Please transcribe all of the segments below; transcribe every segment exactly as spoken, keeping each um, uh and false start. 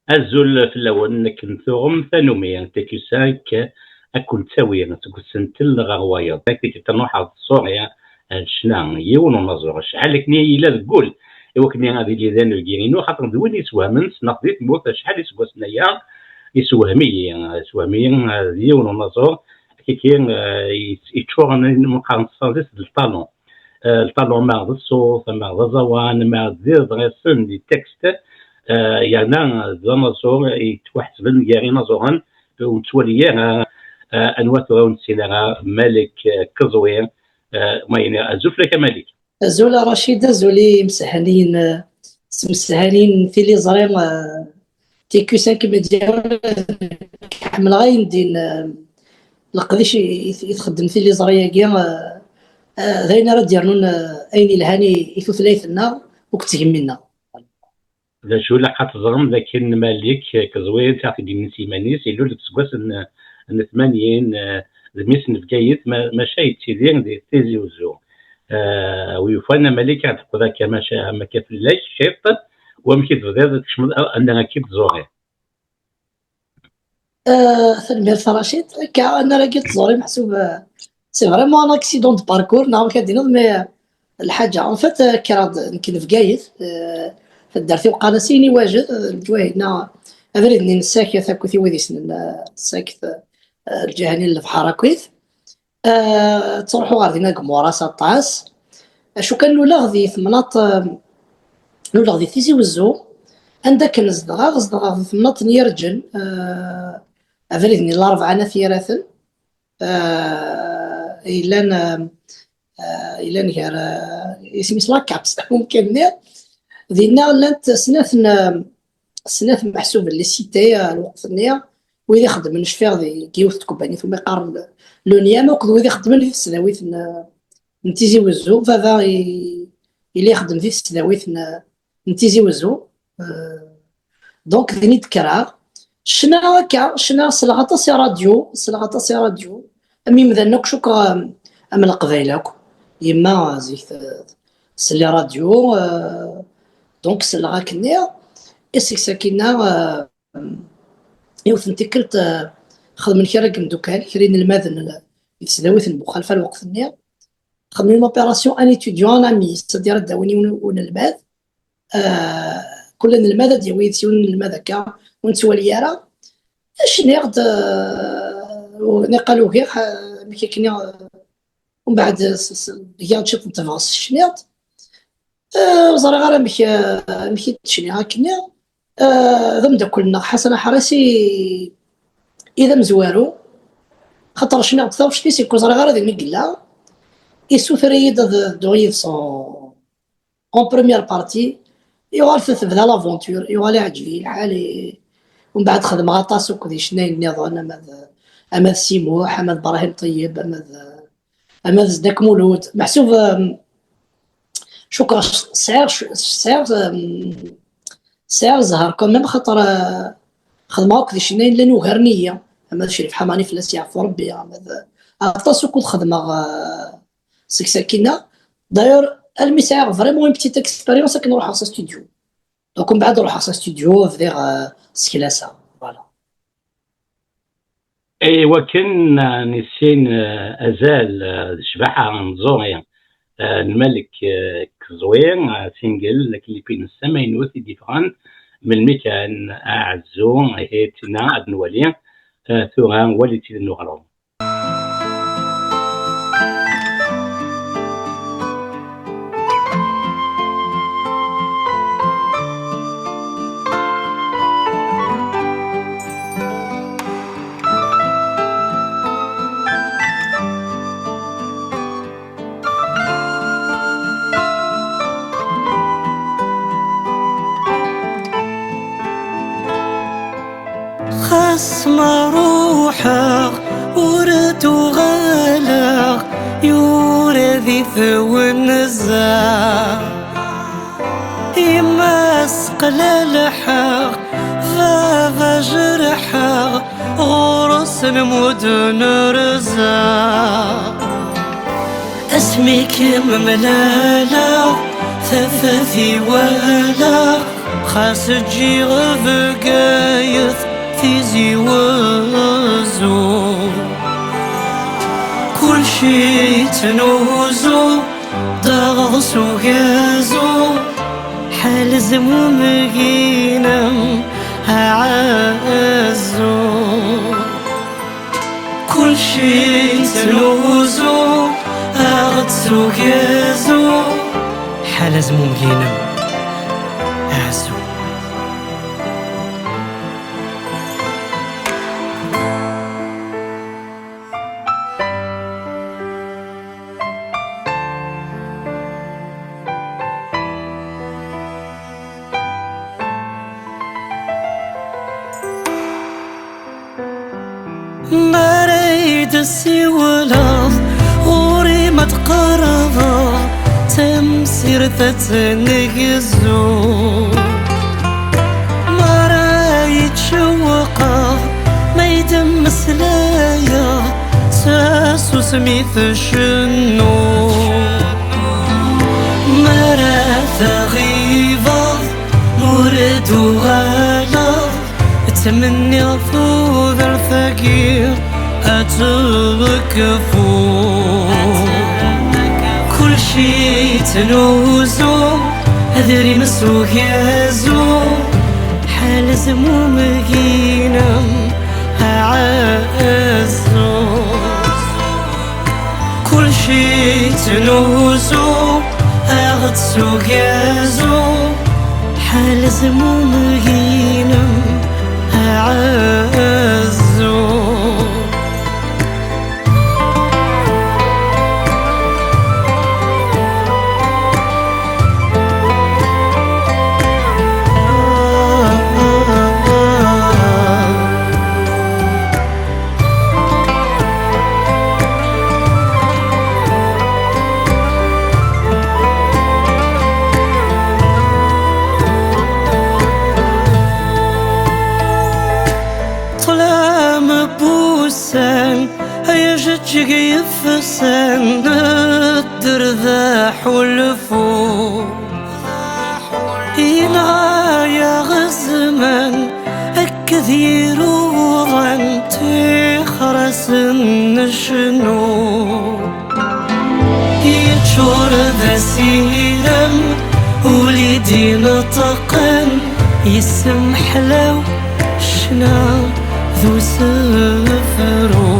Azul fell-awen, akken tuɣem tanumi, T Q cinq ad ken-tawi seg usentel ɣer wayeḍ. Akken i k-tnuḥeḍ tẓuri, eh, ccna, yiwen unaẓur. Acḥal akken i yella deg wul, i wakken ad yili d anebgi-inu, xaṭer d win yeswehmen, ssneɣ di tmurt acḥal iseggasen aya, isewhem-iyi, isewhem-iyi, eh, d yiwen unaẓur, kiki, eh, yeččuren, meqqaren s tefransist, d lṭalon. Eh, lṭalun, ma d ṣṣut, ma d aẓawan, ma d iḍrisen, di texte, eh, yerna d anaẓur yettwaḥesben gar inaẓuren ur nettwali ara, eh, anwa tura ur nessin ara, Malek, eh, Keẓwi, eh, ma yenna azul fell-ak a Malek. Azul a Racid, azul i imsehhaniyen, eh, s imsehhaniyen n tiliẓri, eh, T Q cinq Média, ḥemmleɣ ayen din, eh, leqdic i, i, i txeddem tiliẓri-agi, eh, eh, d ayen ara d-yernun, eh, ayen yelhan i, i tutlayt-nneɣ akked tgemmi-nneɣ. D acu ilaq ad teẓrem d akken Malik Keẓwir, ad t-id-yini s yiman-is, ilul deg useggas n, n tmanyin, eh, d mmi-s n Bgayet, ma-, maca yettidir di Tizi Uzzu. Eh, wi yufan a Malik ad teqqed akka, maca am akka fell-ak ciṭ, wamek i tebdiḍ tkecmeḍ a-, anda akka i tẓuri? Euh, tanemmirt a Racid. Akka, anarag i tẓuri meḥsub, euh, c'est vraiment un accident de parcours, neɣ amek ad d-tiniḍ, mais, euh, lḥaǧa, en fait, euh, kkreɣ-d nekk n Bgayet, euh, taddart-iw qqaren-as Ini Wajed, euh, leǧwayeh-inna, abrid-nni n Sakket akkit i wid yessnen, euh, Sakket, euh, lǧiha-nni n lebḥer akkit. Ah, ttruḥuɣ ɣer din agemmuras aṭas. Acu kan, luleɣ di temnaḍt, ah, luleɣ di Tizi Wezzu, anda akken zedɣeɣ, zedɣeɣ di temnaḍt n Yirǧen, ah, abrid-nni n Larebɛa n At Yiraten, ah, yellan, ah, ah, yellan gar, ah, isem-is La Capse, umkan-nni. Dinna llant snat n, snat meḥsub les cités, ah, lweqt-nni, wid ixeddmen, cfiɣ, di, deg yiwet n tkebbanit umi qqaren L'Oniam, akked wid ixeddmen di tesdawit n, n Tizi Wezzu. Baba i-, yella ixeddem di tesdawit n, n Tizi Wezzu. Euh, donc, din i d-kkreɣ. Ccna akka, ccna, selleɣ aṭas i rradyu, selleɣ aṭas i rradyu. Am yimdanen akk, cukkeɣ, am, am Leqbayel akk. Yemma, euh, zik t-, tsell i rradyu, euh, donc, selleɣ akkenni. I seg-s akkinna, euh, yiwet n tikkelt, eh, xedmen kra n yimdukal, kra n yinelmaden, eh, di tesdawit n Buxalfa lweqt-nni. Xedmen une opération, un étudiant, un ami, c'est-à-dire ad d-awin yiwen unelmad, eh, kul anelmad ad d-yawi yid-s yiwen n unelmad akka, ur nettwali ara. Cniɣ-d, eh, u-, niqal ugiɣ, eh, amek akken, eh, umbeɛd, s-, s-, giɣ-d ciṭ n tebɣest, cniɣ-d. Eh, ur ẓriɣ ara amek, eh, amek i d-tecniɣ akkenni. Eh, d ameddakel-nneɣ Ḥasan Aḥris i, i d amezwaru. Xaṭer cniɣ-d taɣect-is, ur ẓriɣ ara din i yella. Issuter-iyi-d ad dduɣ yid-s en, en première partie. Yuɣal t-, tebda l'aventure, yuɣal iɛǧeb-iyi lḥal. I, umbeɛd xedmeɣ aṭas akked icennayen nniḍen, ama d, ama d Si Muḥ, ama d Brahim Ṭeyyeb, ama d, ama d Zeddak Mulud. Meḥsub, em, cukkeɣ sɛiɣ, sɛiɣ, em, sɛiɣ zzher quand même, xaṭer, eh, xedmeɣ akked icennayen llan ugaren-iyi. Ama d Crif Ḥamani, fell-as yeɛfu Rebbi, ama d, aṭas ukud xedmeɣ, eh, seg sakkin-a. D'ailleurs, almi sɛiɣ vraiment une petite expérience akken ruḥeɣ s studio. Donc, mbeɛd ruḥeɣ s studio, bdiɣ, eh, seklaseɣ. Voilà. I wakken, eh, nissin, eh, azal, eh, d ccbaḥa n tẓuri, eh, n Malek, eh, Keẓwi, eh, single, aklip-ines amaynut i d-yeffɣen, melmi kan, eh, Aɛezzu, ihi tina ad nwali, eh, tura walit-id n uɣrum. Xas ma ruḥeɣ ur d-uɣaleɣ, yura di twenza. Yemma seqlalḥeɣ, baba jerḥeɣ, ɣur-s lmud nerza. Asmi kem-mlaleɣ, tafat i walaɣ, Xas ǧǧiɣ Bgayet Tizi Wezzu, kulci yettnuzu daɣ s ugazu, ḥal azmumeg-inem aɛezzu. Kulci yettnuzu aɣ-d s ugazu, ḥal azmumeg-inem aɛezzu. Mi ara yi-d-tessiwleḍ, ɣur-i ma tqerrbeḍ, tamsirt ad tt-negzu. Mi ara yi-d-tcewwqeḍ, ma yi-d-mmeslayeḍ, s asusmi tcennu. Mi ara tɣibeḍ, ur d-tuɣaleḍ, ttmenniɣ tudert-agi ad tekfu. Kulci yettnuzu, adrim s ugazu, ḥal azmumeg-inem aɛezzu. Kulci yettnuzu aɣ-d s ugazu, ḥal azmumeg-inem aɛezzu. Ṭṭlam n wussan, ay ajeǧǧig yefsan, dder d aḥulfu. Yenɣa-yaɣ zzman akked yiruḍan, tixer-asen ncnu. Yeččur d asirem, ul i d-ineṭqen, yessemḥlaw ccna d usefru.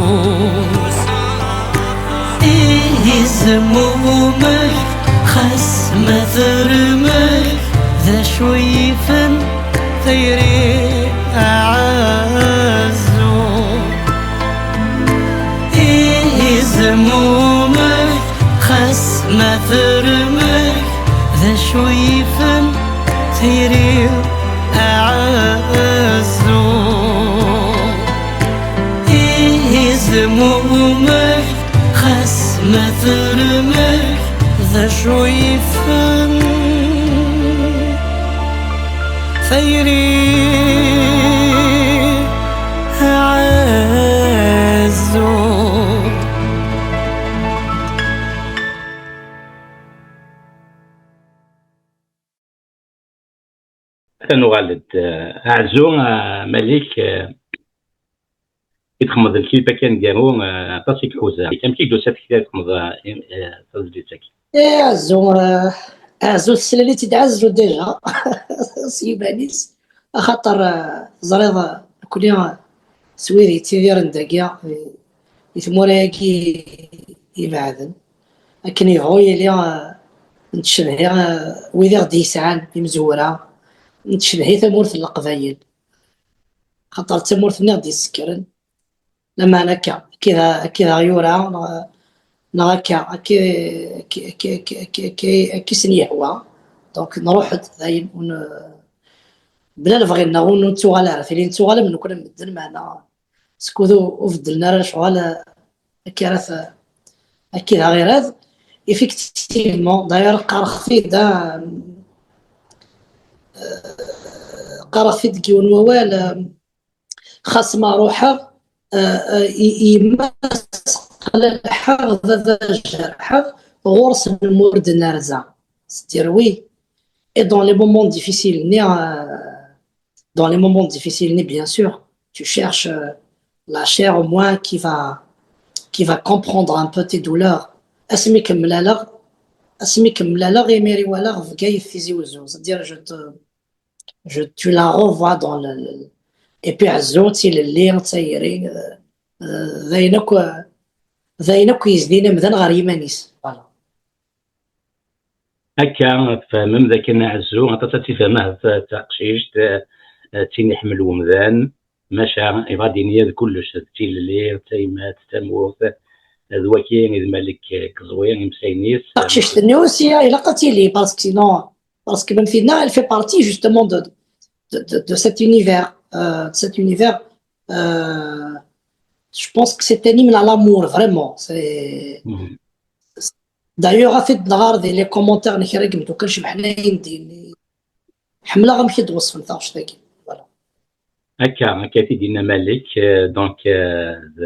Ih, izmumek, xas ma termek, d acu yifen tayri aɛezzu. Ih, izmumek, xas ma termek, d acu yifen tayri aɛezzu. Ih, izmumek, xas ma termek, d acu yifen tayri aɛezzu. Atan uɣal-d, eh, Aɛezzu, eh, Malik, eh, i txedmeḍ lklip akka aneggaru, eh, aṭas i iḥuza. Amek i d-tusa tekti ad txedmeḍ, eh, eh, tazlit-agi? Eh, Aɛezzu, eh, Aɛezzu, teslal-itt-id Aɛezzu déjà. S yiman-is, axaṭer, eh, teẓriḍ, eh, nekkni, eh, s wid yettidiren dagi, eh, i tmura-agi ibeɛden, akken yebɣu yili, eh, nettcebhi, eh, wid i ɣ-d-yesɛan imezwura, nettcebhi tamurt n Leqbayel. Xaṭer d tamurt-nni i ɣ-d-yessekren. Lameɛna akka, akka i d, akka i d aɣ-yura, neɣ, neɣ akka, akka, akka i sen-yehwa. Donc, nruḥ-d dayen, ur n-, bla lebɣi-nneɣ, ur nettuɣal ara. Tili nettuɣal am nekkni am medden, meɛna skud ur, ur beddlen ara lecɣal, akka ara t-, akka i d aɣ-irad. Effectivement, d'ailleurs, qqareɣ-t-id, ah, qqareɣ-t-id deg yiwen wawal, ah, xas ma ruḥeɣ, ah, ah, i, i yemma sqelḥeɣ, baba jerḥeɣ, ɣur-s lmur d-nerza. C'est-à-dire, oui, Et dans les moments difficiles, ni, euh, dans les moments difficiles, ni, bien sûr, tu cherches euh, la chair au moins qui va, qui va comprendre un peu tes douleurs. Asmi kemmlaleɣ, asmi kemmlaleɣ imir i walaɣ Bgayet Tizi Wezzu. C'est-à-dire, je te, je, tu la revois dans le, le- et puis Azzu, d tilelli, d tayri, euh, euh, d ayen akk, d ayen akk yezdin amdan ɣer yiman-is. Voilà. Akka, tfehmem d akken Azzu aṭas ad tifhem ahat d taqcict, eh, d tin iḥemmel wemdan, maca yebɣa ad d-yini d kullec, d tilelli, d tayemmat, d tamurt, d waki i d Malek, eh, Keẓwi, imeslayen-is. Taqcict-nni aussi, ah, ilaq ad tili, parce que sinon, parce que même Fina, elle fait partie justement de, de, de, de cet univers, euh, de cet univers. Euh, je pense que c'est un hymne à l'amour, vraiment. C'est, Mhm. D'ailleurs, ad t-id-nɣer di les commentaires n kra n yimeddukal cebḥen ayen din. Ḥemmleɣ amek i d-weṣfen taɣect-agi. Voilà. Akka, akka i t-id-yenna Malek, eh, donc, eh, d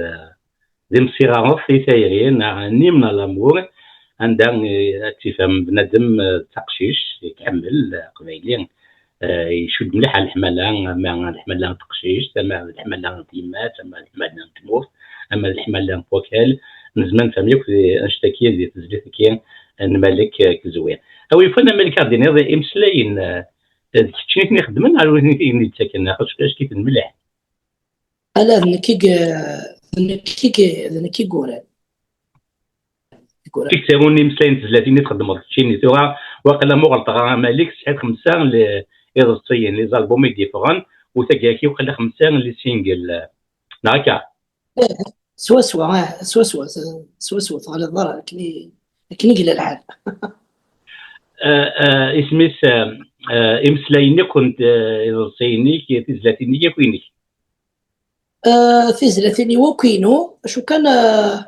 d imsiɣaret i tayri, neɣ n hymne à l'amour, anda, eh, ad tifhem bnadem, eh, d taqcict, iḥemmel, eh, aqbayli, eh, icudd mliḥ ar leḥmala, ama d leḥmala n teqcict, ama d leḥmala n tyemmat, ama d leḥmala n tmurt, ama d leḥmala n wakal. Nezmer nefhem yakk di, annect-agi, di tezlit-agi n Malek, eh, Keẓwi. A wi yufan a Malek, ad d-tiniḍ imeslayen, eh, d kečč i ten-ixeddmen, neɣ win i ten-yettaken, neɣ acu, acu-k-iten mliḥ? Ala, d nekk i d nekk i d nekk i yuran. Kik tarun imeslayen n tezlatin i txeddmeḍ keččini. Tura waqila ma ur ɣelṭeɣ ara a Malik, tesɛiḍ xemsa n iḍebsiyen, les albums i d-yeffɣen, u tagi-agi waqila xemsa n les singles, neɣ akka? Swaswa, ah, swaswa, swaswa, teɣliḍ ara, akken i, akken i yella lḥal. Eh, eh, isem-is, eh, eh, imeslayen akk n, eh, iḍebsiyen-ik, tizlatin-ik akk inek? Eh, tizlatin-iw akk inu, acu kan, eh,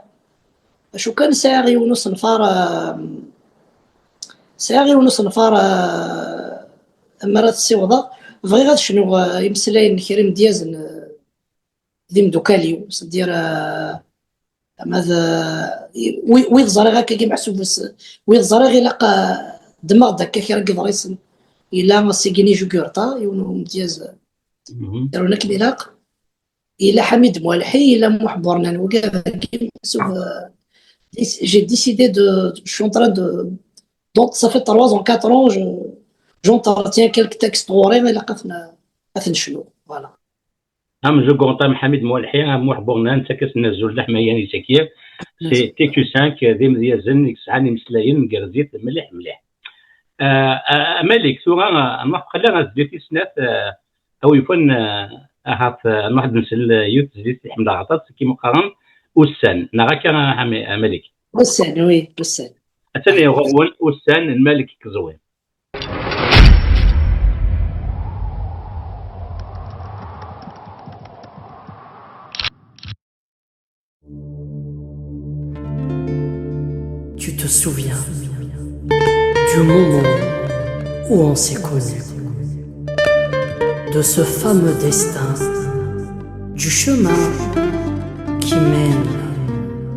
acu kan sɛiɣ yiwen usenfar, eh, sɛiɣ yiwen usenfar, eh, mi ara t-ssiwḍeɣ, bɣiɣ ad cnuɣ, eh, imeslayen n kra imedyazen, eh, d imdukal-iw, c'est-à-dire, eh, ama d, eh, wi-, wid ẓriɣ akka, meḥsub s-, wid ẓriɣ ilaq, eh, ddmeɣ-d akka kra n yiḍrisen. Yella Sigini Jugurta, yiwen umedyaz, Mhm. irun akken ilaq. Yella Ḥamid Mualḥi, yella Muḥ Burnan, wigad-agi meḥsub, eh, j'ai décidé de, je suis en train de, donc ça fait trois ans, quatre ans, je, j'entretiens quelques textes ɣur-i, ilaq ad ten-, ad ten-cnuɣ, voilà. Am Jugurta, am Ḥamid Mualḥi, am Muḥ Burnan, nettak-asen azul d aḥmayan i tagi. C'est T Q cinq, d imedyazen i yesɛan imeslayen mgerrzen mliḥ mliḥ. Ah, ah, a Malik, tura, ah, nruḥ qella ar tezlit tis snat, ah, a wi yufan, ah, ahat, ah, nruḥ ad nsel, ah, yiwet tezlit i ḥemmleɣ aṭas, akken qqaren ussan, neɣ akka, ah, a Ma-, a Malik? Ussan, oui, ussan. Atan ɣur-wen ussan n Malik Keẓwi. Tu te souviens du moment où on s'est connu, de ce fameux destin, du chemin qui mène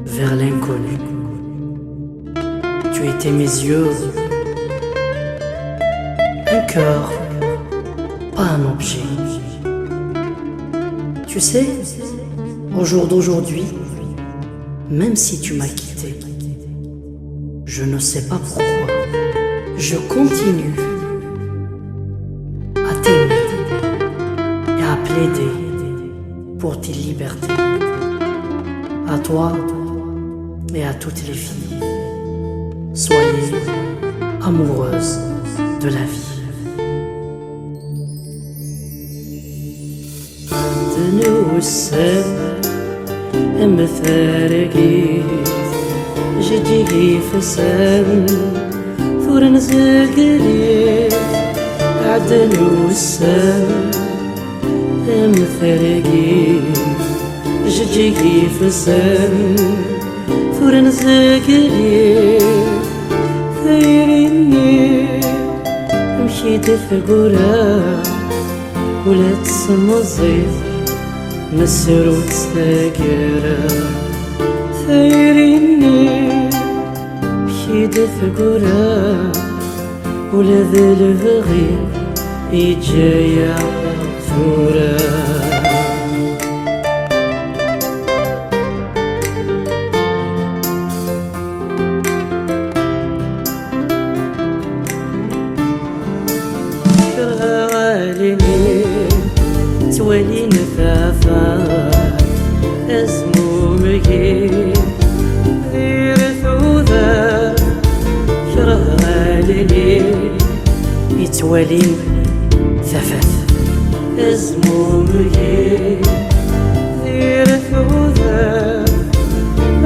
vers l'inconnu. Tu étais mes yeux, un cœur, pas un objet. Tu sais, au jour d'aujourd'hui, même si tu m'as quitté, je ne sais pas pourquoi, je continue à t'aimer et à plaider pour tes libertés. À toi et à toutes les filles, soyez amoureuses de la vie. Ɛeddan wussan am targit, jeǧǧig ifassen, tura nezgel-it. Ɛeddan wussan am targit, jeǧǧig ifassen, tura nezgel-it. Tayri-nni, amek i d-teggra, ula d tsemẓit mesrut taggara. Tayri-nni, amek i d-teggra, Ula d lebɣi yeǧǧa-yaɣ tura. Kerheɣ allen-iw ttwalin tafat, azmumeg-iw d yir tudert. Kerheɣ allen-iw yettwalin tafat, azmumeg-iw d yir tudert.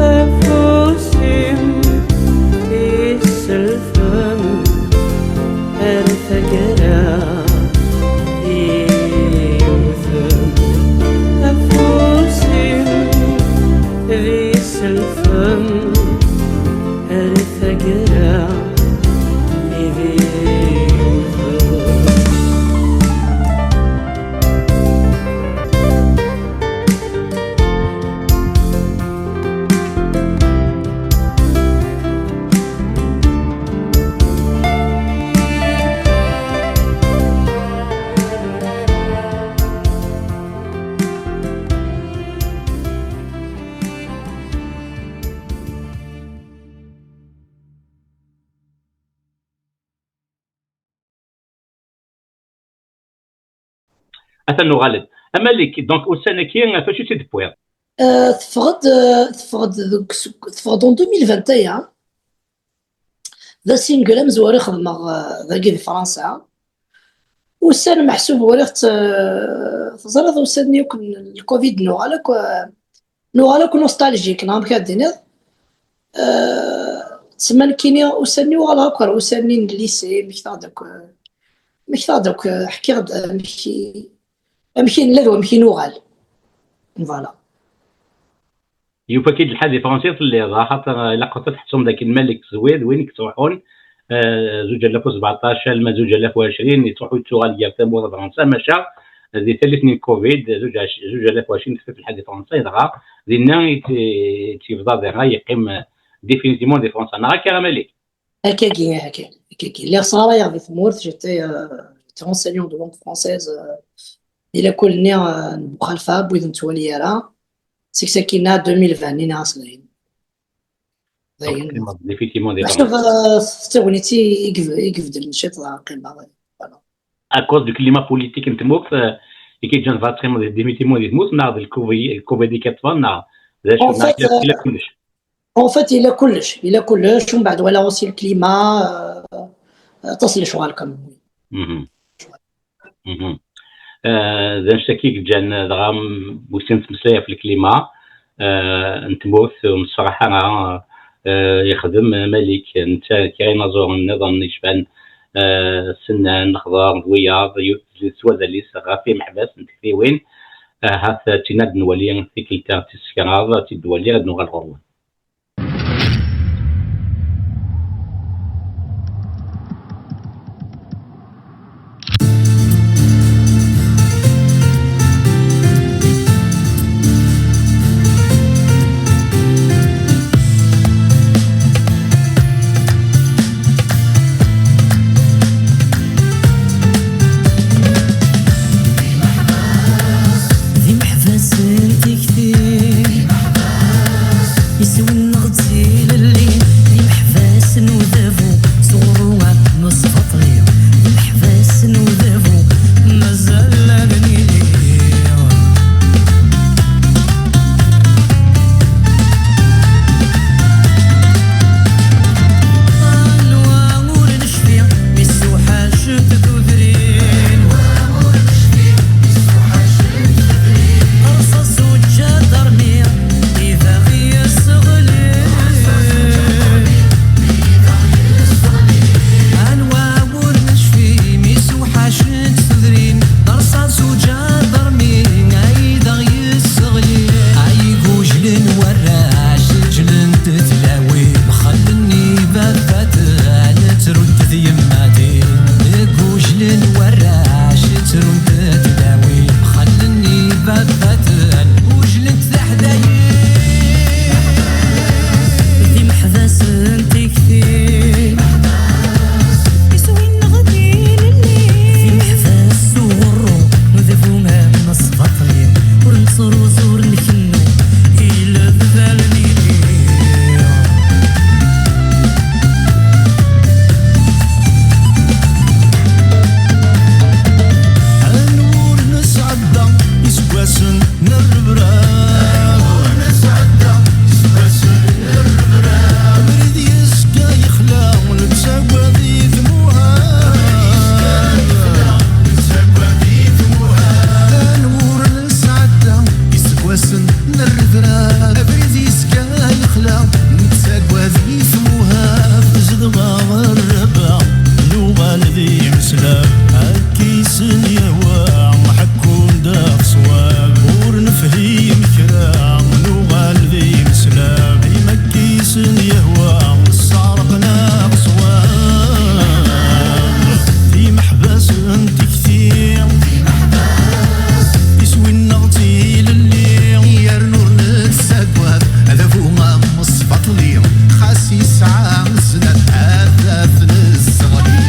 Afus-im iselfen ar taggara iwten. Afus-im d iselfen ar taggara iwten. Atan nuɣal-d. A Malik, donc ussan-agi, ɣef acu i tt-id-tewwiḍ? Euh, teffeɣ-d, euh, teffeɣ-d deg, teffeɣ-d en deux mille vingt et un. D asingle amezwaru i xedmeɣ, euh, dagi di Fransa. Ussan meḥsub uriɣ-tt, euh, teẓriḍ ussan-nni akk n lcovid nuɣal akk, euh, nuɣal akk nostalgique, neɣ amek ara d-tiniḍ? Euh, tsemma nekkini ussan-nni uɣaleɣ akk ar ussan-nni n lycée, mmektaɣ-d akk, euh, mmektaɣ-d akk, euh, ḥkiɣ-d amek i, amek i nella d wamek i nuɣal. Voilà. Yufa-k-id lḥal di Fransa i telliḍ, axaṭer, eh, ilaq ad tḥettun dakken Malik Zewwi d win i yettruḥun, eh, zuǧ alaf u sbeɛṭac alma zuǧ alaf u ɛecrin, yettruḥu yettuɣal gar tmurt d Fransa, maca di tallit n covid, zuǧ, zuǧ alaf u ɛecrin, tefka-t lḥal di Fransa, dɣa dinna i t-, i tt-yebḍa diɣ, yeqqim, eh, définitivement di Fransa. Neɣ akka, a Malik? Akkagi, akkagi, akkagi. Lliɣ sɣarayeɣ di tmurt, j'étais, euh, j'étais enseignant de langue française, euh, di lakul-nni, euh, n Buxalfa, n wid ur nettwali ara. Seg sakkin-a deux mille vingt, nniɣ-as dayen. Dayen. Donc, teqqimeḍ définitivement di Fransa. Meḥsub, euh, d tagnit i, i ibeddlen ciṭ, dɣa qqimeɣ, voilà. À cause du climat politique n tmurt, euh, i k-yeǧǧan dɣa teqqimeḍ définitivement di tmurt, neɣ d lcovi-, lcovid i k-yeṭṭfen, neɣ d acu, en fait, neɣ yella, euh, yella kullec? En fait, yella kullec, yella kullec, umbeɛd walaɣ aussi le climat, euh, aṭas n lecɣal quand même. Mhm. Mhm. Eh, d anect-agi i yeǧǧan, eh, dɣa, m-, wis sin nettmeslay ɣef lklima, eh, n tmurt, ur nessefraḥ ara, eh, yexdem Malik, netta kra inaẓuren nniḍen yecban, eh, Sennan, Lexḍer, d wiyaḍ, yiwet s wazal-is ɣef imeḥbas n tektiwin. Ahat ad tt-in ad nwali tikkelt-a tis kraḍ, ad tt-id-nwali, ad nuɣal ɣur-wen. D imeḥbas n tikti. Nerrebrab nesɛedda iseggasen, nerrebrab. Abrid yezga yexla, nettagad i tmuha. Nettagad i tmuha. Anwur nesɛedda iseggasen, nerrebrab. Abrid yezga yexla, nettagad i tmuha. Zedɣeɣ rrba, nuɣal d imeslab. Akkisen yehwa, ḥekkun-d ɣef ṣṣwab. Ur nefhim kra, nuɣal d imeslab. Imakkisen yehwa, sserqen-aɣ ṣṣwab. Timeḥbas n tikti, iswi-nneɣ d tilelli. Yernu ur nessagad adabu am ṣṣbaṭli, xas yesɛa zdat ad t-nesseɣli.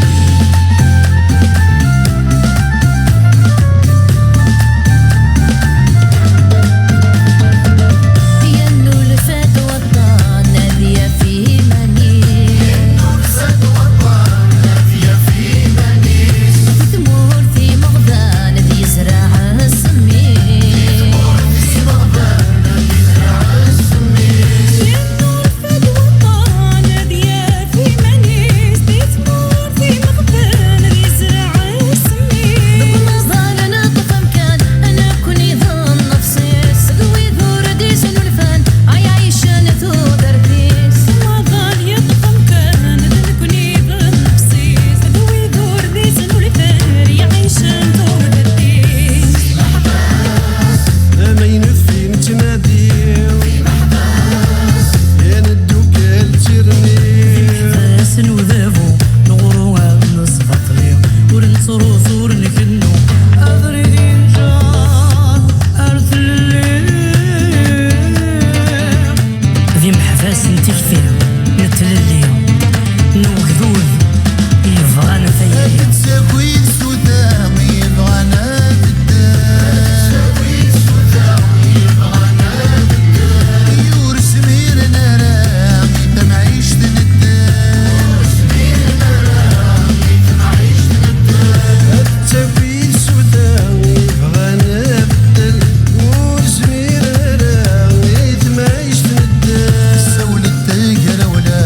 Yennulfa-d waṭṭan ad yaf iman-is. Yennulfa-d waṭṭan ad yaf iman-is. Di tmurt imeɣban ad yezreɛ ssem-is. Di tmurt imeɣban ad yezreɛ ssem-is. Fad waṭṭan ad yaf iman-is di tmurt imeɣban ad yezreɛ isem-is. Deg umaḍal neṭṭef amkan, nekkni d nnefs-is, d wid ur d-iznulfan, ay ɛicen tudert-is. Umaḍal yeṭṭef amkan, d nekkni d nnefs-is, d wid ur d-iznulfan, ay ɛicen tudert-is. Amaynut i nettnadi, i neddukel d tirni. Imeḥbas n udabu, neɣru am sbaṭli, ur nettruẓu, ur nkennu. Abrid yenǧer ar tlelli. D imeḥbas n tikti, n tlelli, n ugdud yebɣan tayri. Ad d-tawi tsuta yebɣan ad tedder. Ad d-tawi tsuta yebɣan ad tedder. Ur zmiren ara i tamɛict n dder. Ur zmiren ara i tamɛict n dder. Ad d-tawi tsuta yebɣan ad tedder. Ur zmiren ara i tamɛict n dder. Sawlet Tagrawla,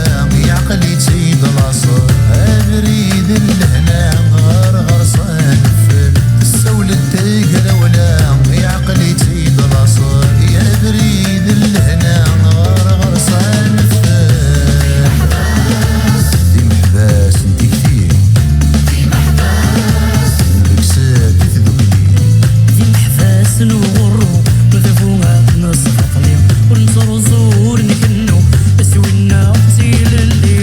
yeɛqel-itt-id laṣel, abrid n lehna ɣer ɣer-s ad neffel. Tessawel-d tagrawla, yeɛqel-itt-id laṣel, abrid n lehna ɣer ɣer-s ad neffel. D imeḥbas n tikti, n leksad i tdukli. D imeḥbas n uɣurru, d bu ad nesbaṭli, ur nettruẓu, ur nkennu, s winna d tilelli.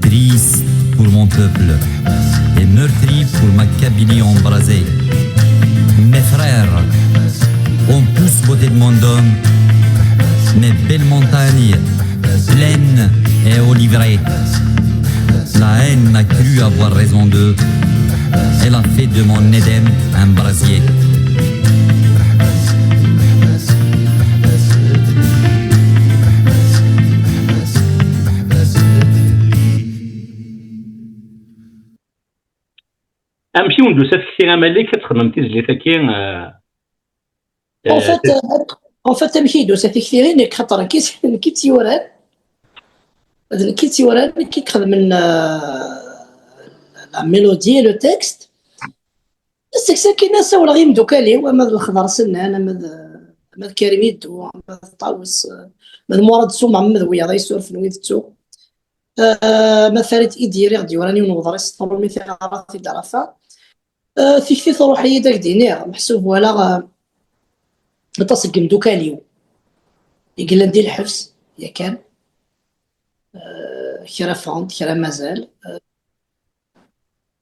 Triste pour mon peuple et meurtri pour ma Kabylie embrasée. Mes frères, on pousse côté de mon dôme mes belles montagnes, plaines et oliveraies. La haine a cru avoir raison d'eux. Elle a fait de mon Edem un brasier. Amek i wen-d-tusa tekti a Malik ad txedmem tizlit-agi? Eh, En fait, euh, en fait, amek i d-tusa tekti-nni, nekk xaṭer nekk i tt-yuran, d nekk i tt-yuran, nekk i ixedmen euh, la mélodie et le texte. Seg sakin ad sawleɣ i yimeddukal-iw, ama d Lexḍer Sennan, ama d ama d Karim Iddu, ama d Ṭawes, ama d Murad Sumam, ama d wiyaḍ ay surfen wid ttuɣ. Ah, ma d Farid Idir i ɣ-d-yuran yiwen n uḍris, tṛumi tiɣra tidarafa. Ah, tikti truḥ-iyi-d, ad k-d-iniɣ, meḥsub walaɣ ah, aṭas n yimdukal-iw i yellan di lḥebs yakan. Ah, kra ffɣen-d, kra mazal. Ah,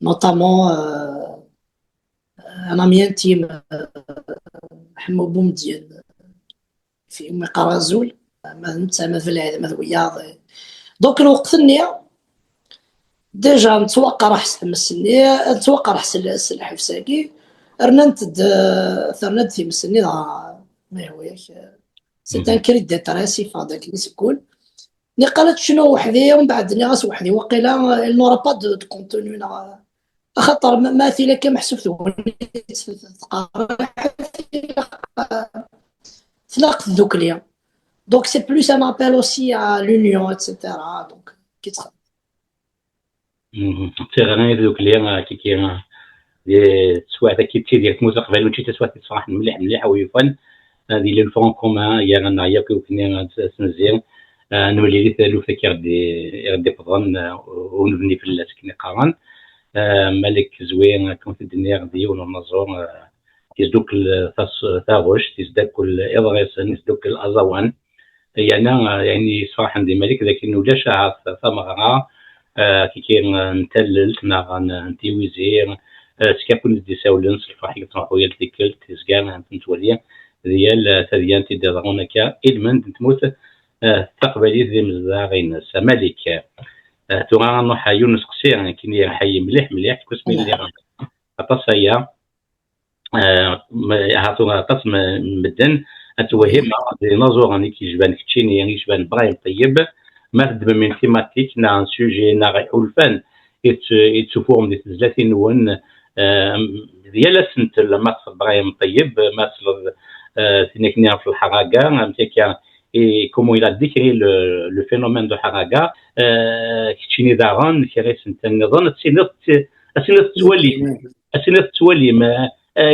notamment ah, un ami intime, ah, Ḥemmu Bumedyen, fi umi qqareɣ azul, ma d netta, ma d belɛid, ma d wiyaḍ. Donc lweqt-nni déjà nettwaqerreḥ s tmes-nni, nettwaqerreḥ s l- s lḥebs-agi, rnant-d, terna-d tmes-nni dɣa, ma yehwa-yak, c'est un cri de détresse, yeffeɣ-d akken i s-ggul. Niqal ad tecnu weḥd-i, umbeɛd nniɣ-as weḥd-i, waqila elle n'aura pas de, de contenu neɣ Axaṭer ma, ma tili akka meḥsub tegnit tqerriḥ, tlaq tdukli. Donc c'est plus un appel aussi à l'union, et cetera. Donc, qui tra- Tiɣri i tdukli, kiki, di teswiɛt-agi d tidirt n tmurt n Leqbayel, mačči d taswiɛt i yessefraḥen mliḥ mliḥ, u yufan ad yili le front commun gar-aneɣ yakk i wakken ad s-nezzi, ad nemlil i taluft akka i ɣ-d-iwwḍen, ur nebni fell-as akken i qqaren. Malik Zwi, akken i d-nniɣ, d yiwen unaẓur, yesdukkel taɣect, yesdukkel iḍrisen, yesdukkel aẓawan. Yerna ayen yessefraḥen di Malik d akken ulac ahat tameɣra kiki n tallelt neɣ n tiwizi, s kra win i d-isawlen s lferḥ i yettruḥu yal tikkelt, yezga nettwali di yal tadyant i d-iḍerrun akka i lmend n tmurt taqbaylit d imezdaɣ-ines. A Malik, tura ad nruḥ ɣer yiwen n useqsi akken yerḥa-yi mliḥ mliḥ, deg wasmi lliɣ aṭas aya. Ahat tura aṭas n medden ad twehhimeɣ d inaẓuren i k-yecban keččini, i yecban Brahim Ṭeyyeb, ma teddmem une thématique neɣ un sujet neɣ iḥulfan i tettufurem di tezlatin-nwen, di yal asentel, ma tesleḍ Brahim Ṭeyyeb, ma tesleḍ tin akken ɣef lḥaraga, amek akka, et comment il a décrit le, le phénomène de ḥaraga, keččini daɣen kra isental nniḍen ad tiniḍ, ad tiniḍ tettwalim. Ad tiniḍ tettwalim,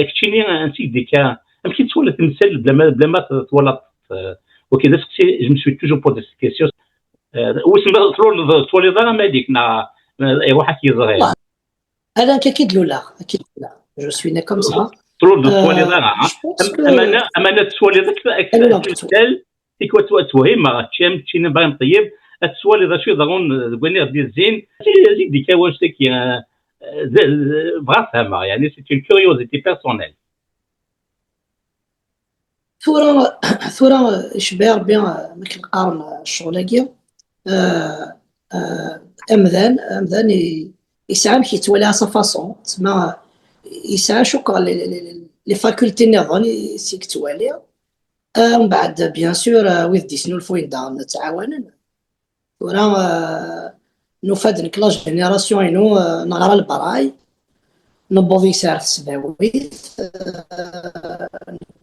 keččini ansi d-ikka, amek i tettwaliḍ timsal blama, blama twalaḍ? Wagi d aseqsi, je me suis toujours posé cette question. Wissen ma tluleḍ tettwaliḍ ara Malik neɣ iruḥ ad k-yeẓri? Ala, akka i d-luleɣ, akka i d-luleɣ. Je suis né comme ça. Tluleḍ ur tettwaliḍ ara? Amana tettwaliḍ timsal, tikwal twehhimeɣ, ččini Brahim Ṭeyyeb, ad tettwaliḍ acu iḍerrun deg wayen i ɣ-d-izzin. Ad d-ikka wannect-agi, bɣiɣ ad fehmeɣ, yeɛni c'est une curiosité personnelle. Tura, tura icebba Rebbi, ma akken qqaren, ccɣel-agi, amdan, amdan yesɛa amek yettwali à sa façon, tma yesɛa cukkeɣ les facultés nniḍen i s-yettwali. Mbeɛd bien sûr wid d-yesnulfuyen daɣen ttɛawanen. Tura nufa-d nekk la génération-inu, neɣra lebray, newweḍ yes ar tesdawit,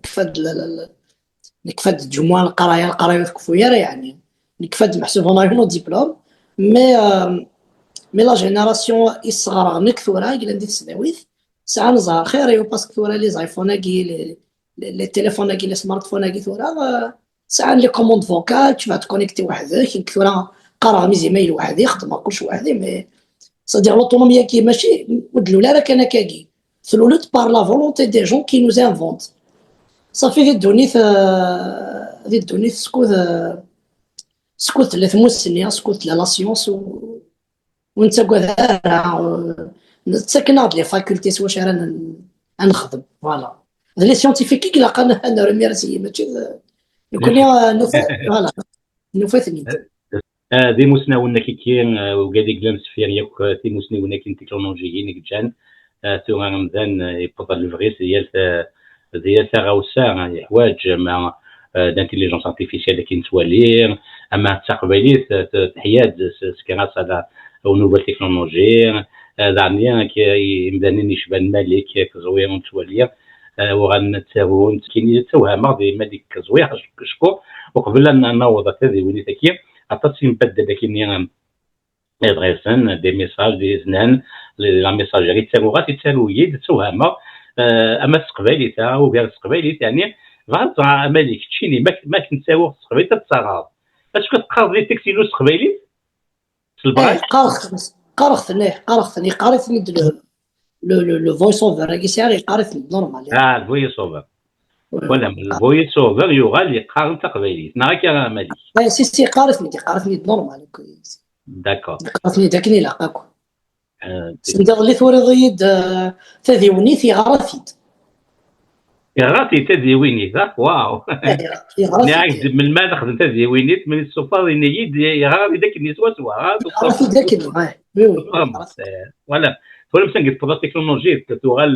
nekfa-d, nekfa-d ǧumuɛ leqraya, leqraya ur tkeffu ara, yeɛni nekfa-d meḥsub on a eu nos diplômes, mais, mais la génération i sɣareɣ nekk tura, i yellan di tesdawit, sɛan ẓẓher xir-iw, parce que tura les iPhones-agi, les, les téléphones-agi, les smartphones-agi tura, sɛan les commandes vocales, tebɛed connecté weḥd-k, nekk tura qqareɣ mes emails weḥd-i, xeddmeɣ kullec weḥd-i, mais c'est-à-dire l'autonomie-agi mačči, ur d-tlul ara kan akkagi. Tlul-d par la volonté des gens qui nous inventent. Safi di ddunit, di ddunit skud, skud tella tmussni, skud tella la science, ur nettagad ara, ttaken-aɣ-d les facultés s wacu ara nexdem, voilà. D les scientifiques i ilaq ad nerr imir-a seg-i, mačči d nekkni, nufa, voilà, nufa-ten-id. D imusnawen akiki, ugad i yellan sfir yakk timusniwin akkin tiklunujiyin i yeǧǧan tura amdan yewweḍ ɣer lebɣi-s di yal d yal taɣawsa yeḥwaǧ, ama d intelligence artificielle akken nettwali, ama d taqbaylit teḥya-d s grâce à la, aux nouvelles technologies, daɣen imdanen yecban Malik, Ẓwi, nettwali uɣalen ttarun, ttawhameɣ di Malik Ẓwi acku uqbel ad naweḍ ɣer tadiwinit-agi aṭas i nbaddel akkin iḍrisen, des messages, des iznan, la messagerie, yettaru-ɣ-d, yettaru-yi-d, ttawhameɣ, ama s teqbaylit, ugar s teqbaylit, yeɛni bɣiɣ ad ẓreɣ a Malik, keččini ma akken ttaruɣ s teqbaylit ad ttaɣeɣ. Acku teqqareḍ les textes-inu s teqbaylit? S lebɣi? Qqareɣ-ten, qqareɣ-ten, ih, qqareɣ-ten, yeqqar-iten-id le, le, le voice over-agi sɛiɣ, yeqqar-iten-id normal. Ah, le voice over. Voilà, le voice over yuɣal yeqqar-d taqbaylit, neɣ akka a Malik? Si, si, yeqqar-iten-id, yeqqar-iten-id normal. D'accord. Qqaren-ten-id akken ilaq akk. Send iḍelli turiḍ-iyi-d tadiwinit, yeɣra-t-id. Yeɣra-t-id tadiwinit, ah, waw! Nniɣ-ak-d melmi ara nexdem tadiwinit, mi tsuffeɣ, ini-yi-d yeɣra-t-id akken swaswa. Yeɣra-t-id akken, oui, oui. Voilà. Tura, msanga teṭṭfeḍ la technologie, tuɣal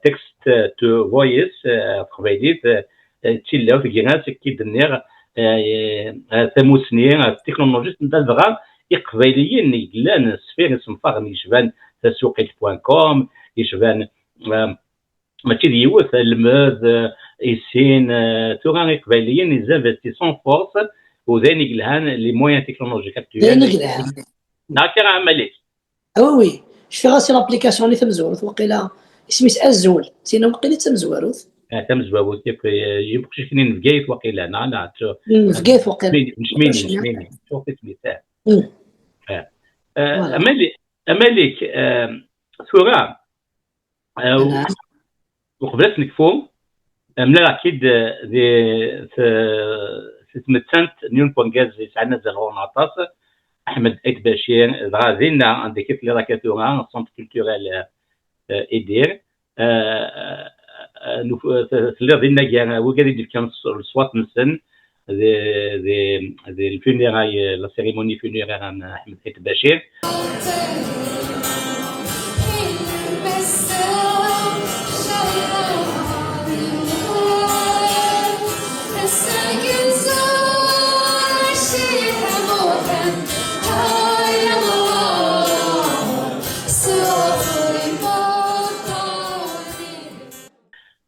text to voice, teqbaylit, d tilawt, gar-as, akka i d-nniɣ, tamusni, tiknulujit, dɣa iqbayliyen yellan sfir isenfaren yecban tasuqilt point com, yecban, eh, mačči d yiwet, lmed, eh, issin, eh, tura iqbayliyen, ils investissent en force, u d ayen i yelhan, les moyens technologiques actuels. Neɣ akka, a Malik? Ah oui, oui. Cfiɣ-as i l'application-nni tamezwarut, waqila isem-is Azul. Tina waqila d tamezwarut. Ah, tamezwarut, yakk, eh, yimqecc-nni n Bgayet waqila, neɣ, neɣ, ttu-, Mm, Bgayet waqila. N Cmini, n Cmini, n Cmini. Ttuɣ isem-is, ah. Mm. Ah. Eh, voilà. A Malik, a Malik, eh, tura, eh, Naɛam. Uqbel ad s-nekfu, eh, mlaleɣ-k-id, eh, di, s-, si tmettant n yiwen n urgaz yesɛan azal ɣur-neɣ aṭas, Ḥmed Ayt Bacir, dɣa dinna anda akka telliḍ akka tura, Centre Culturel, eh, Idir. Eh, eh, nuf-, eh, telliḍ dinna gar wigad i d-yefkan s-, leṣwat-nsen di, di, di le funérailles, la cérémonie funéraire n Ḥmed Ayt Bacir.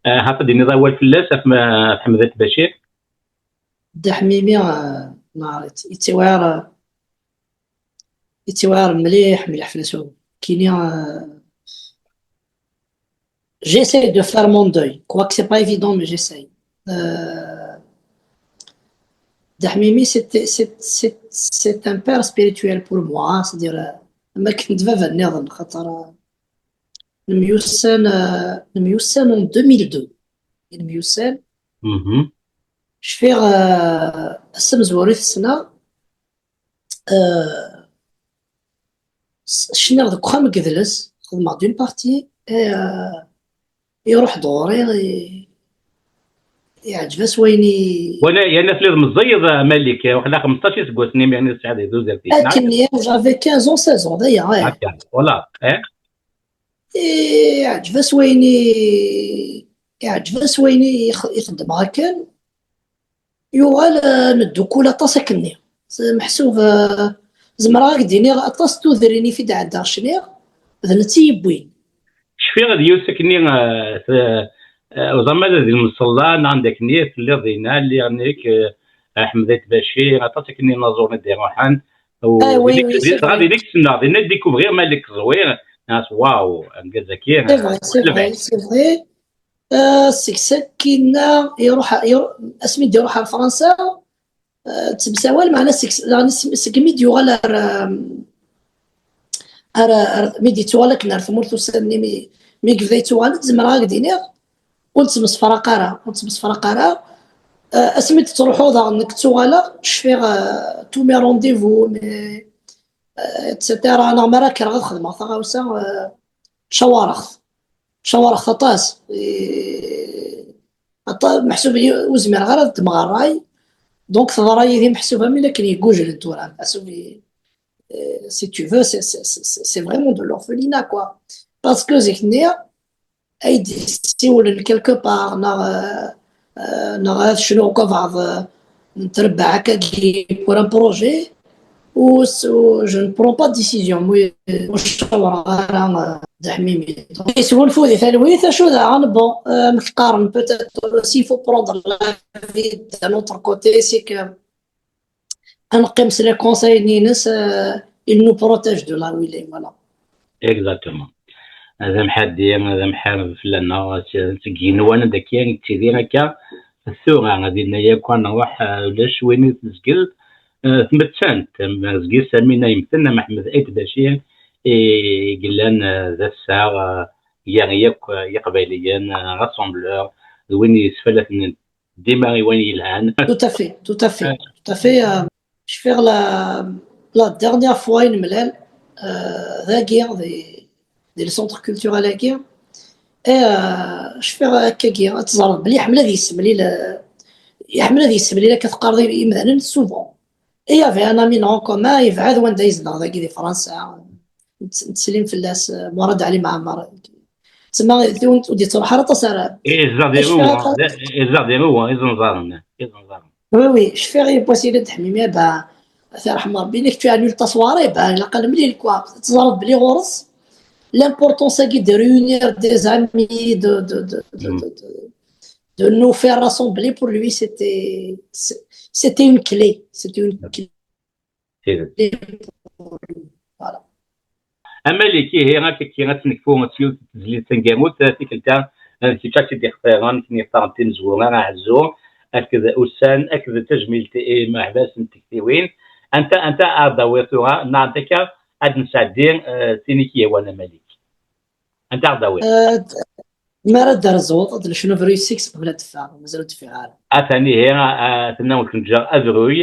Ah, xaṭi d-iniḍ awal fell-as, ɣef ma-, ɣef Ḥmed Ayt Bacir? Dda Ḥmimi, ah, neɣrit, yettewɛer, yettewɛer mliḥ, mliḥ fell-as wawal. Kini, ah, j'essaie de faire mon deuil. Quoique c'est pas évident, mais j'essaie. Euh, Dda Ḥmimi, c'est, c'est, c'est, c'est un père spirituel pour moi, c'est-à-dire, euh, am akken d baba nniḍen, xaṭer, euh, nemyussan, euh, nemyussan en deux mille deux. Nemyussan. Mhm. Cfiɣ, euh, ass amezwaru i t-ssneɣ, euh, s-, cniɣ deg uxxam n yedles, xedmeɣ-d une partie, et, euh, iruḥ-d ɣur-i, i-, iɛǧeb-as wayen i... Wala, yerna telliḍ meẓẓiyeḍ, a Malik, waqila xemseṭṭac iseggasen imir-nni tesɛiḍ di tudert-ik, neɣ? Akken, j'avais quinze ans, seize ans, d aya, eh. Akka, voilà, eh? Iɛǧeb-as wayen i, iɛǧeb-as wayen i x-, i xeddmeɣ akken. Yuɣal, eh, neddukkul aṭas akkenni. S-, meḥsub, eh, zemreɣ ad k-d-iniɣ aṭas n tudrin i t-id-ɛeddaɣ cniɣ, d netta i yi-yewwin. Cfiɣ d yiwet akkenni, eh, t-, eh, uẓamal di lmeṣella, neɣ anda akkenni telliḍ dinna, lliɣ nekk, eh, Ḥmed Ayt Bacir, aṭas akkenni inaẓuren i d-iruḥen. U Ah, oui, dinna, oui, c'est dɣa vrai. Dinna i k-ssneɣ, dinna i découvrir Malik Ẓwir, nniɣ-as, waw, argaz-agi, c'est vrai, c'est vrai, c'est vrai. Euh, seg sakkin-a, iruḥ, iruḥ, asmi d-iruḥ ar Fransa, euh, ttemsawal, meɛna seg, daɣen s-, segmi d-yuɣal ar, euh, ar, ar, mi d-yettuɣal akken ar tmurt usan-nni, mi, mi yebda yettuɣal, zemreɣ ad k-d-iniɣ, ur nettemsefraq ara, ur nettemsefraq ara. Euh, asmi d-ttruḥuɣ daɣen nekk ttuɣaleɣ, cfiɣ, euh, tous mes rendez-vous, mes, euh, et cetera. Neɣ mi ara kkreɣ ad xedmeɣ taɣawsa, euh, cawareɣ-t. Cawareɣ-t aṭas. Eh, aṭa-, meḥsub i-, ur zmireɣ ara ad ddmeɣ ṛṛay. Donc, teḍra yid-i meḥsub am win akken yeggujlen tura. Meḥsub i-, eh, si tu veux, c'est, c'est, c'est, c'est vraiment de l'orphelinat, quoi. Parce que zik-nni, ay d-ssiwlen quelque part, neɣ, eh, eh, neɣ ad cnuɣ akk abeɛḍ, eh, n trebbaɛ akkagi pour un projet, u s-, u je ne prends pas de décision, mu, ur cawreɣ ara, eh, Dda Ḥmimi. Donc, yesgunfu di talwit, acu daɣen, bon, eh, amek qqaren, peut-être aussi, il faut prendre la vie d'un autre côté, c'est que ad neqqim s les conseils-nni-ines, euh, il nous protège de la wili, voilà. Exactement. D amḥaddi, d amḥareb fell-aneɣ, seg yigenwan anda akka i nettidir akka. Tura, dinna yakk ad nruḥ, euh, ulac win i tezgel, euh, tmettant, am Zgir Sami Naymten, am Ḥmed Ayt Bacir, i yellan, euh, d assaɣ, euh, gar yakk, euh, Yiqbayliyen, euh, rassembleur, d win yesfalaten dima i wayen yelhan. Tout à fait, tout à fait, tout à fait. Euh, cfiɣ la, la dernière fois i nemlal, euh, dagi, di, di le centre culturel-agi, et, euh, cfiɣ akkagi, ad teẓreḍ belli iḥemmel ad yessemlil, euh, iḥemmel ad yessemlil, akka teqqareḍ, i, imdanen souvent. Et il y avait un ami en commun, yebɛed wanda yezdeɣ dagi di Fransa. Nett-, nettsellem fell-as, euh, Murad Ali Mɛemmer. Tsemma, ur d-yettruḥ ara aṭas ara. Eh, yezdeɣ di Rouen, yezdeɣ di Rouen, izenẓaren, izenẓaren. Oui, oui, cfiɣ yiwwas yella Dda Ḥmimi, bah, ad t-yerḥem Rebbi, nekk tu annules ta soirée, bah, ilaq ad nemlil, quoi. Teẓriḍ belli ɣur-s, l'importance de réunir des amis, de, de, de, de, de, de nous faire rassembler, pour lui, c'était, c'était une clé. C'était une clé. Voilà. A Malik, ihi, akka ad tt-nekfu s yiwet n tezlit taneggarut, tikkelt-a, d kečč ad tt-id-ixtiren, akken ixtar timezwura, aɛezzu, akked ussan, akked tajmilt i yimeḥbas n tektiwin. Anta, anta ara d-tawiḍ tura, neɣ anta akka ad nesɛeddi, eh, tin i k-yehwan, a Malik? Anta ara d-tawiḍ? Eh, mi ara d-terzuḍ, ad d-necnu abruy seg-s qbel ad d-teffeɣ, mazal ur d-teffiɣ ara. Atan ihi, eh, tenna ur k-neǧǧa abruy,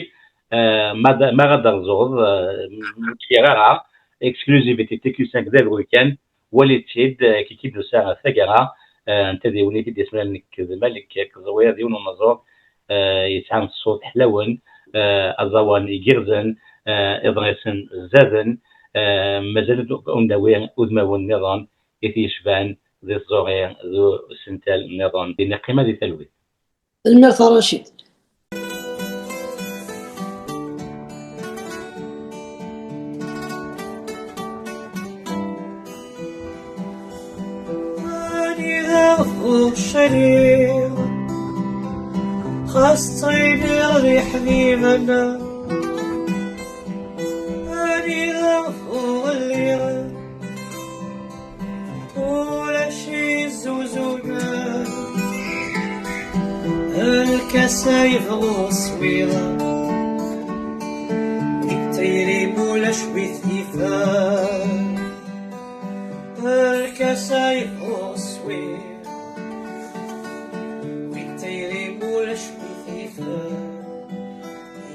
eh, ma d-, mi ara d-terzuḍ, eh, ur k-kkiɣ ara, exclusivité T Q cinq d abruy kan, wali-tt-id, eh, kiki d-usa ɣer taggara, eh, n tadiwennit i d-yesmalen nekk d Malik, akked Ẓwir d yiwen unaẓur, eh, yesɛan ṣṣut ḥlawen, eh, aẓawan igerrzen, eh, iḍrisen zaden, eh, mazal ur d-, ur d-nawi udmawen nniḍen i t-yecban di tẓuri d usental nniḍen. Din iqqim ad di talwit. Tanemmirt a Racid. Anida ɣef uɣecali xas ttɣimiɣ d iḥbiben, anida ɣef uɣelli ulac izuzun, lkas ay bɣu swiɣ, deg tayri mulac wi t-yifan. Lkas ay bɣu swiɣ, deg tayri mulac wi t-yifan.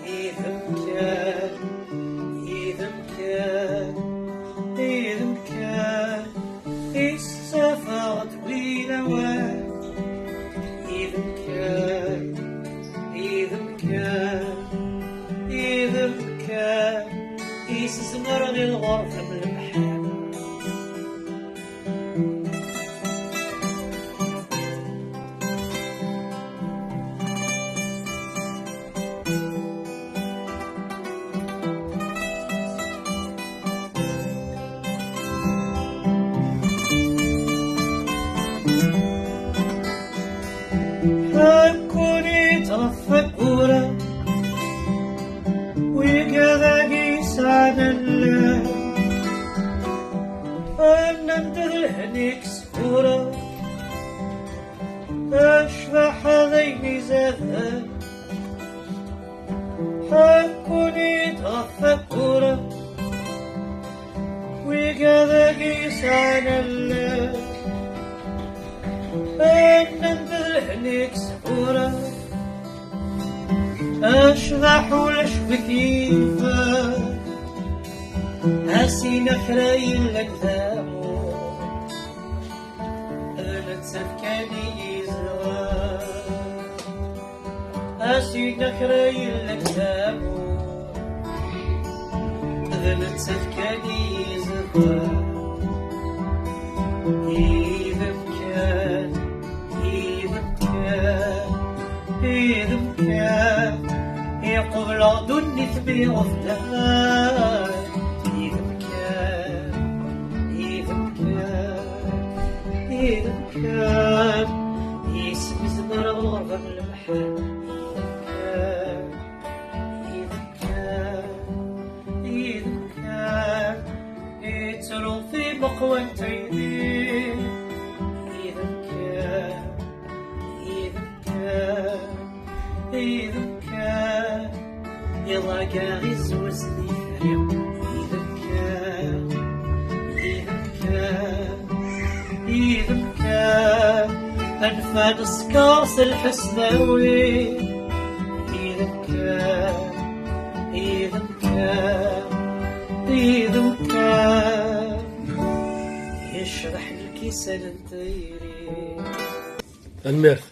Yid-m kan, yid-m kan, yid-m kan, i s-ttafeɣ-d win awal. Yid-m kan, yid-m kan, yid-m kan, i s-zemreɣ i lɣerba n lemḥan. Ḥekkun-d ɣef wayyur wigad-agi yesɛan allen, nnan-d d lehna-k sfureɣ, a ccbaḥa d ayen izaden. Ḥekkun-d ɣef wayyur wigad-agi yesɛan allen, nnan-d d lehna-k sfureɣ, a ccbaḥa ulac wi t-yifen. A s-iniɣ kra yellan d amur, d nettat kan i yezdeɣen. A s-iniɣ kra yellan d amur, d nettat kan i yezdeɣen. Yid-m kan, yid-m kan, yid-m kan i qebleɣ ddunit mi ɣeflan. Yid-m kan, yid-m kan, yid-m kan, isem izmer ɣer lemḥan. Yid-m kan, yid-m kan, yid-m kan, yettru timeqwa n tayri. Yid-m kan, yid-m kan, yid-m kan, iḍagga izwez n yifri. Yid-m kan, yid-m kan, yid-m kan, anfa n sskeṛ s lḥesnawi. Yid-m kan, yid-m kan, yid-m kan, yecbeḥ lkisan n tayri. Tanemmirt.